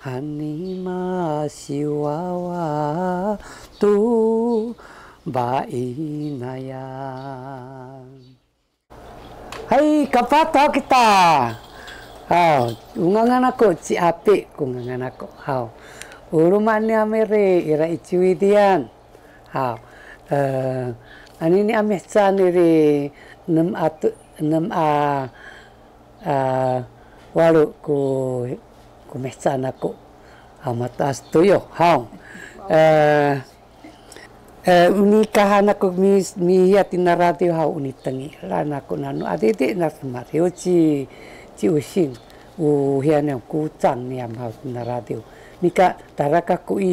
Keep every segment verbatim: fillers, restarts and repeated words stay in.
Hani masiwawa to fa'inayan. Hay, kapah to kita. Haw, o ngangan ako, ci Api ko ngangan ako. Haw, o loma' niyam iri, ira i Ciwidian. Haw, e, anini a mihecaan iri, nem a to, nem a, a, walo ko, ko mihecaan ako. Haw, mato'as to yo. Haw. E, E, o nika han ako mi, mihiya tina radiw haw, o nitengilan ako nano adidi na matiyo ci, ci Osing. O hiya niyam kocang niyam haw tina radiw. Nika tara kako i,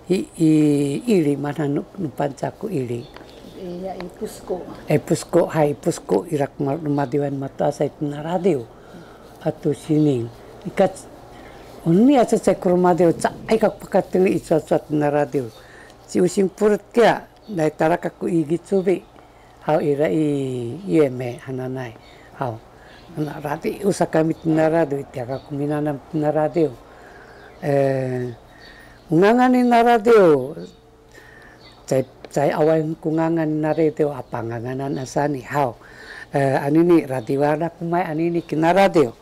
i, i, ili, mana no, no Pangcah ko ili. Iya, i Posko. E, Posko, hay, Posko, ira ko ma-, no madiwan mato'asay tina radiw. Ato sining. Nika, o niya cecay ko romadiw, caay ka pakateli i cowacowa tina radiw. Ci Osing Poret kiya, nai tara kako i Gicobi. Haw ira i Yeme hananay. Haw. Ana radiw sa kami tina radiw, itiya kako minanam tina radiw. E, o ngangan nina radiw, Caay, caay awaay ko ngangan na radiw a panganganan a sani haw. E, anini radiw a nakomay anini kina radiw.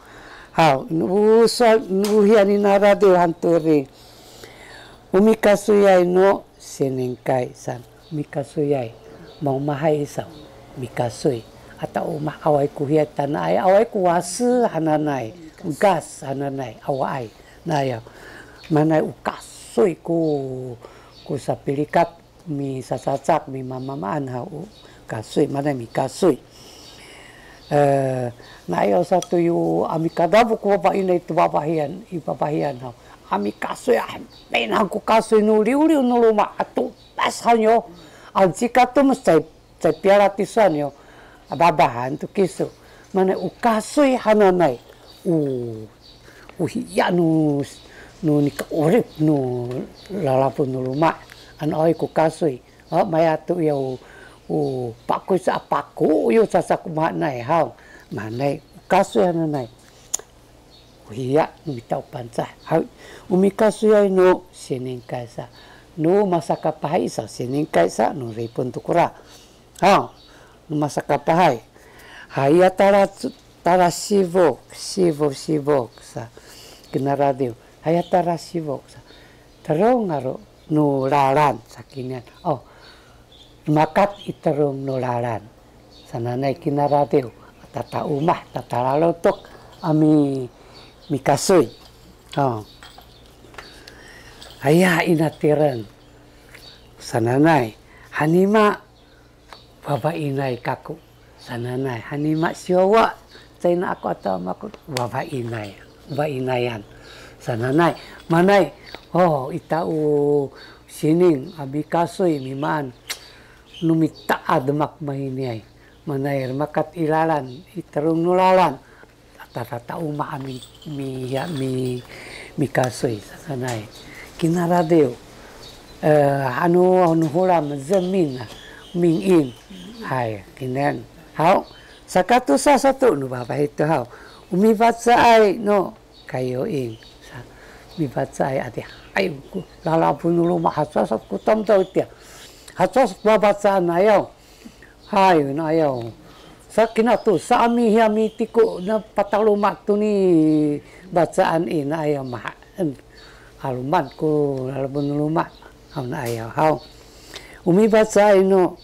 Haw, no, so, no hiya nina radiw han to ri. O mikasoyay no siningkay san. Mikasoyay. Maomahay i saw. Mikasoy. Ata o ma-, awaay ko hiya tanaay, awaay ko wasi hananay. Gas hananay. Awaay. Naya. Manay o kasoy ko ko sapilikat, misasacak, mimamamaan haw o kasoy, manay mikasoy. E, nai o sato yo a mikadafo ko fafainay to fafahiyan, i fafahiyan haw. A mikasoy, a, pinahan ko kasoy no liwliw no loma', a to'as han yo. Anci ka tomes caay Caay piyala tisowan yo, a babahan to kiso. Manay o kasoy hananay. O, o hiya no, no nika'orip no lalafo no loma'. Ano awaay ko kasoy. A, maya to iya o, o pako sa a pako yo sasako mahaenay haw. Manay o kasoy hananay. O hiya no mita o Pangcah. Haw, o mikasoyay no siningkay sa. No masakapahay i sa siningkay sa no Ripon to kora. Haw, no masakapahay. Haya tala, tala sifok, sifok, sifok sa. Kina radiw. Haya tala sifok sa. Terong aro no lalan sa kinian. O, makat i terong no lalan. Sananay kina radiw, tata'omah, tatalalotok, a mi, mikasoy. O. Aya ina tireng. Sananay, hanima, fafainay kako. Sananay, hanima siwawa, caay na ako ato mako, fafainay, fafainayan. Sananay, manay, o, ita o sining, a mikasoy, mimaan, no mita a demak mahiniay. Manay remakat i lalan, i terong no lalan. Tatata'omah a mi, mi, ya, mi, mikasoy, sanay. Kina radiw. E, ano, ano holam, zemin, mingin. Hay, kinen. Haw, saka tosa sato, no fafahi to haw. O mifacaay, no, kayoing. Sa, mifacaay ati, ay, ko, lalafo no loma', hacowa sato ko tamdaw tiya. Hacowa sato ko fafacaan ayaw. Hay, na'ayaw. Sa kina to, sa a mihiya mitiko na pataloma' to nifacaan i, na'ayaw mahaen. 'Aloman ko lalafo no loma'. Haw, na'ayaw, haw. O mifacaay no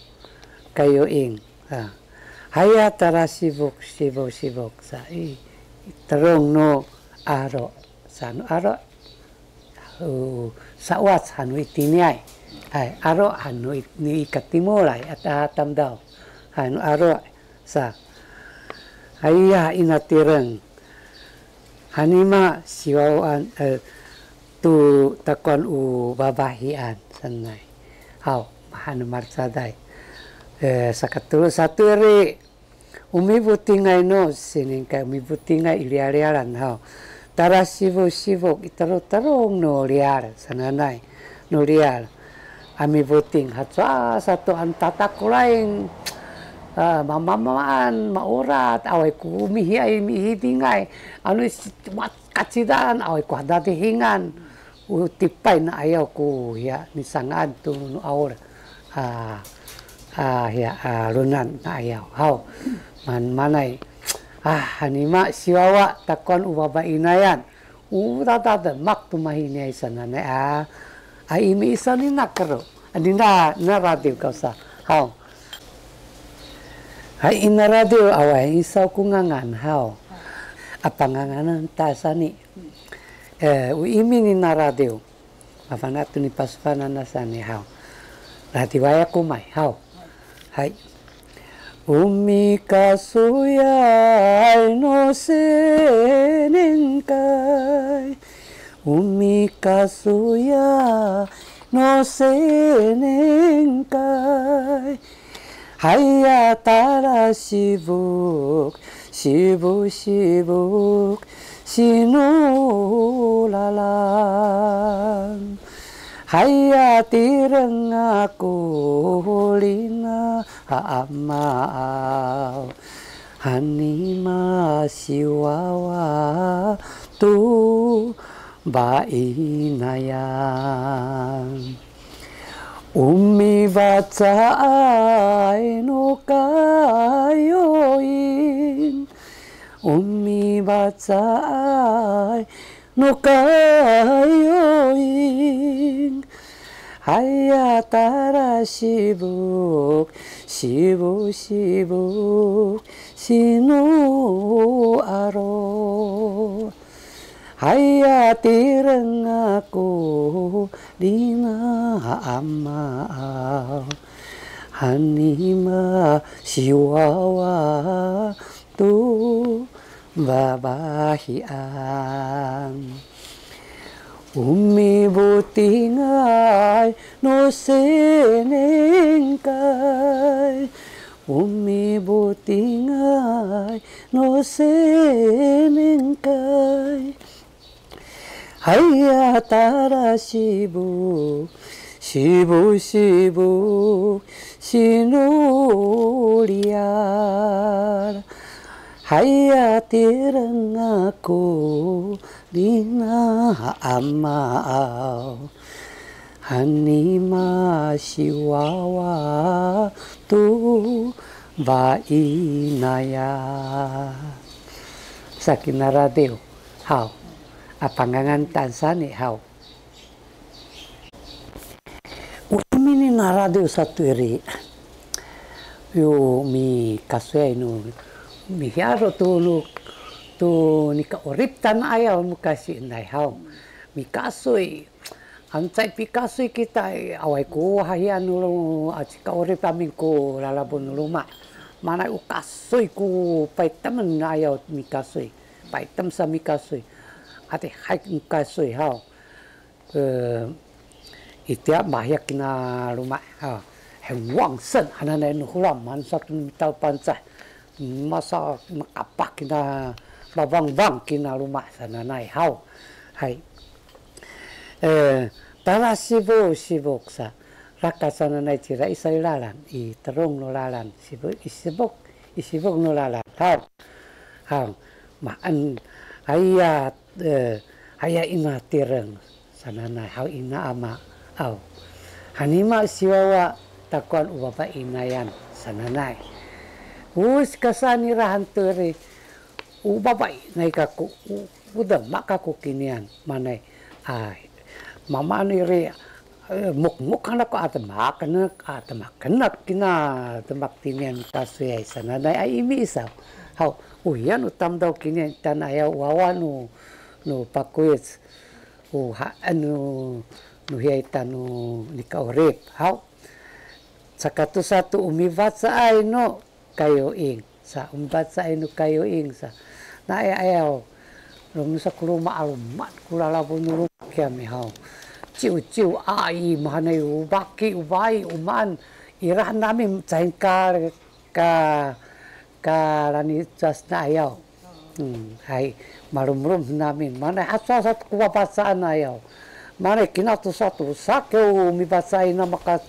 kayoing. Ha. Haya tala sifok, sifok, sifok sa i, terong no aro'. Sa no aro'. O, sawac han no itiniay. Hay, aro' han no it-, ni i katimolay a ta-, tamdaw. Hay, no aro' sa. Haya ina tireng. Hanima siwawaen, e, to takowan o fafahiyan sanay. Haw, mahaen no malecaday. E, saka tolo sato iri. O mifotingay no siningkay, o mifotingay i liyaliyalan haw. Tala sifok, sifok i teroterong no liyal sananay, no liyal. A mifoting hacowa sato an tatakolayn, a, mamamaan, maorat, awaay ko mihiyaay, mihidingay. Ano si, wa, kacidalan, awaay ko hadadihingan. O tipay na ayaw ko hiya, nisanga'an to no 'aol. A, a, hiya, a, lonan na ayaw. Haw, man, manay. A, hanima siwawa, takowan o fafainayan. O dadademak to mahiniay sananay a, a imi isaw nina kero. A nina, na radiw kawsa. Haw. Hay, ina radiw, awaay isaw ko ngangan, haw. A panganganan ta sani. E, o imi nina radiw. Mafana' to nipasofanan na sani, haw. Radiway ako may, haw. Hay. O mikasoyay no seningkay, o mikasoyay no seningkay, haya tala sifok, sifok, sifok, sino lalan. Haya tireng ako lina a amaaw, hani masiwawa to fainayan. O mifaca'ay no kayoing, o mifaca'ay no kayoing. Haya tala sifok, sifok, sifok, sino 'alo. Haya tireng ako lina a amaaw, hani masiwawa to fafahiyan. O mifotingay no seningkay, o mifotingay no seningkay. Haya tala sifok, sifok, sifok, sino liyar. Haya tireng ako lina a amaaw, hani masiwawa to fainayan. Saki na radiw. Haw. A pangangan ta sani, haw. O imi nina radiw sato iri, yo mikasoyay no, mihiya to no, to nika'orip tana ayaw mokasiinay haw. Mikasoy. Ano caay pikasoy kita, awaay ko hahiyan no lo, a, cika'orip amin ko lalabo no loma'. Manay o kasoy ko paytemen ayaw mikasoy. Paytem sa mikasoy. Adihay ko kasoy haw. E, itiya mahiya kina loma', a, 很旺盛 hananay no holam, maan sato no mita o Pangcah, masa makapah kina, mawangwang kina loma' sananay haw. Hay. E, tala sifok, sifok sa, rakat sananay cira i sayo lalan, i terong no lalan, sifok, i sifok, i sifok no lalan haw. Haw, maan, haya, e, haya ina tireng sananay haw, ina ama aw. Hani masiwawa takowan o fafainayan sananay. O sikasaan nira han to iri, o fafainay kako, o, o demak kako kinian, manay, ay, mamaan iri, e, mokmok han ako a demak, kenek, a demak, kenek kina demak tinian kasoyay sananay a imi isaw. Haw, o hiyan o tamdaw kinian tana ayaw wawa no, no pakoyec, o haen no, no hiya ita no nika'orip. Haw. Saka to sato o mifaca'ay no kayoing sa, o mifaca'ay no kayoing sa. Nai ayaw, romiso ko loma' a loma' ko lalabo no loma' kiyami haw. Ciwciw ai, mahaenay o faki, o fa'i, o maan, ira han nami caay ka, ka, kalanicas na ayaw. Hm, hay, malomlom han nami. Mahaenay hacowa sato ko fafaca'an ayaw. Mahaenay kina to sato, saki o mifaca'ay na maka,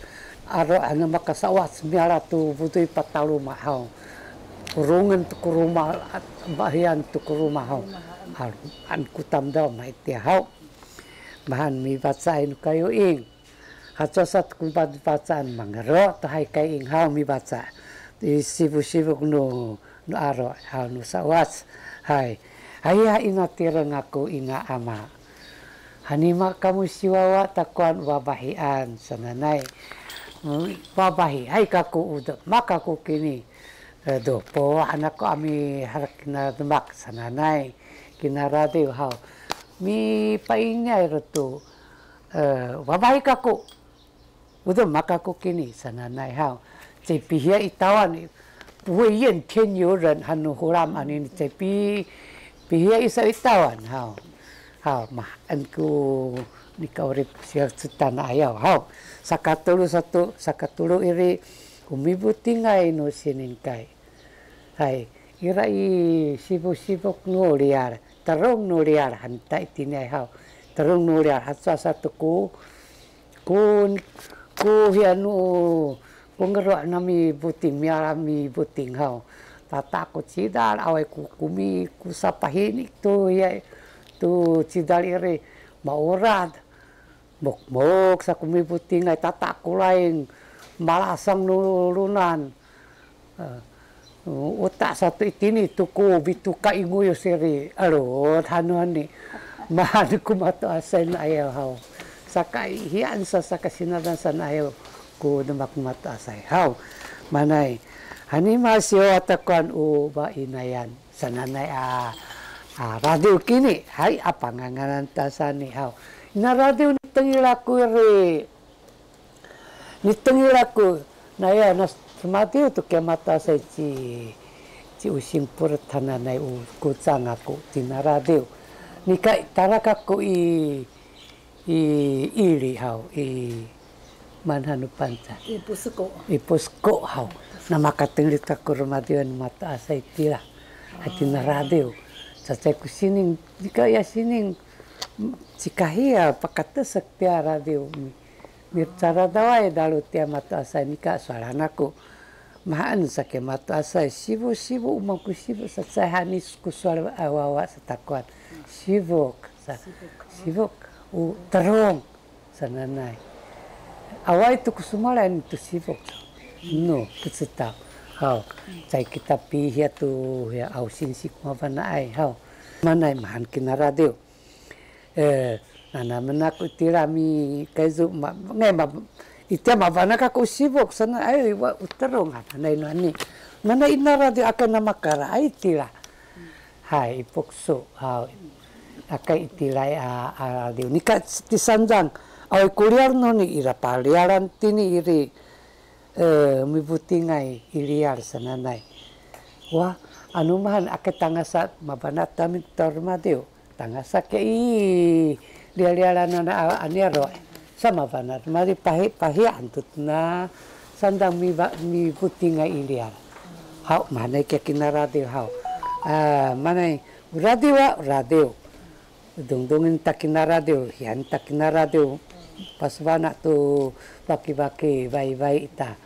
Aro' ano makasawac miala to fodoy pataloma haw. Orongen to ko roma, bahiyan to ko roma haw. Aro' ano ko tamdaw maitiya haw. Mahan mifacaay no kayoing. Hacowa sato ko mifacaan mangero' to hay kayoing haw mifaca. I sifosifok no no aro' haw no sawac. Hay. Aya ina tireng ako ina ama. Hani ma kamo siwawa takowan o fafahian sananay. Fafahi, hay kako o demak ako kini. E, dopo han ako a miherek kina demak sananay. Kina radiw haw. Mipaingay to. E, fafahi kako. O demak ako kini sananay haw. Caay pihiya i Taywan, 不会怨天尤人 han no Holam anini caay pi, pihiya i sa i Taywan haw. Haw, mahaen ko nikawrip siya citanayaw haw. Sakatolo sato, sakatolo iri, o mifotingay no siningkay. Hay, ira i sifosifok no liyal, terong no liyal han ta itiniay haw. Terong no liyal, hacowa sato ko, ko, ko hiya no, ko ngero' no mifoting, miala mifoting haw. Tata ko cidal, awaay ko komi, ko sapahini to hiya, to cidal iri, maorad. Mokmok sa ko mifotingay, tata ko laing, malasang no lonan. E, ota sato itini to ko fitoka i ngoyos iri, 'alod han no hani. Mahaen ko mato'asay na'ayaw haw. Saka i, hiyaan sa saka sinadan sa na'ayaw ko demak mato'asay haw. Manay, hani masiyo a takowan o fainayan sananay a, a, radiw kini, hay, a panganganan ta sani haw. Na radiw nitengil ako iri. Nitengil ako, naya, na, romadiw to kiya mato'asay ci, ci Osing Poret hananay o kocang ako, tina radiw. Nika, tala kako i, i, ili haw, i, maan han no Pangcah. I Posko. I Posko haw. Na makatengil kako romadiw no mato'asay tira. Hati na radiw. Cacay ko sining, nika ya sining, cikahiya, pakatesek tiya radiw. Micaradaway dalo tiya mato'asay nika sowal han ako. Mahaen sa kiya mato'asay, sifo, sifo, o maan ko sifo, sa caay hani ko sowal a wawa sa takowan. Sifok, sa, sifok, o terong, sananay. Awaay to ko somowalay to sifok. No, ko citaw. Haw, caay kita pihiya to, ya, aw sinsi ko mafana'ay, haw. Manay mahaen kina radiw. E, nanamen ako itira mikayzo, ma, nga'ay ma, itiya mafana' kako o sifok, sanay, ay, wa, o terong, hananay no hani. Mana ina radiw aka na makaraay itira. Hay, i Pokso, haw. Aka itira a, a radiw. Nika ti Sandang, awaay ko liyal noni ira paliyalan tini iri, e, mifotingay i liyal sananay. Wa, ano mahaen aka tangasa mafana' to amin to romadiw. Tangasa ke i, liyaliyalan nona a, a niyaro'. Sa mafana' mari pahi, pahi anto tona Sandang mi, mifotingay i liyal. Haw, manay kiya kina radiw haw. A, manay, o radiw a, o radiw. Dongdongen ta kina radiw, hiyan ta kina radiw. Pasfana' to fakifaki, fa'ifa'i ita.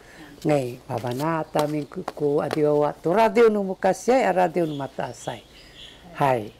Nga'ay, mafana' ta amin ko, ko adiwawa to radiw no mokasiay a radiw no mato'asay. Hay.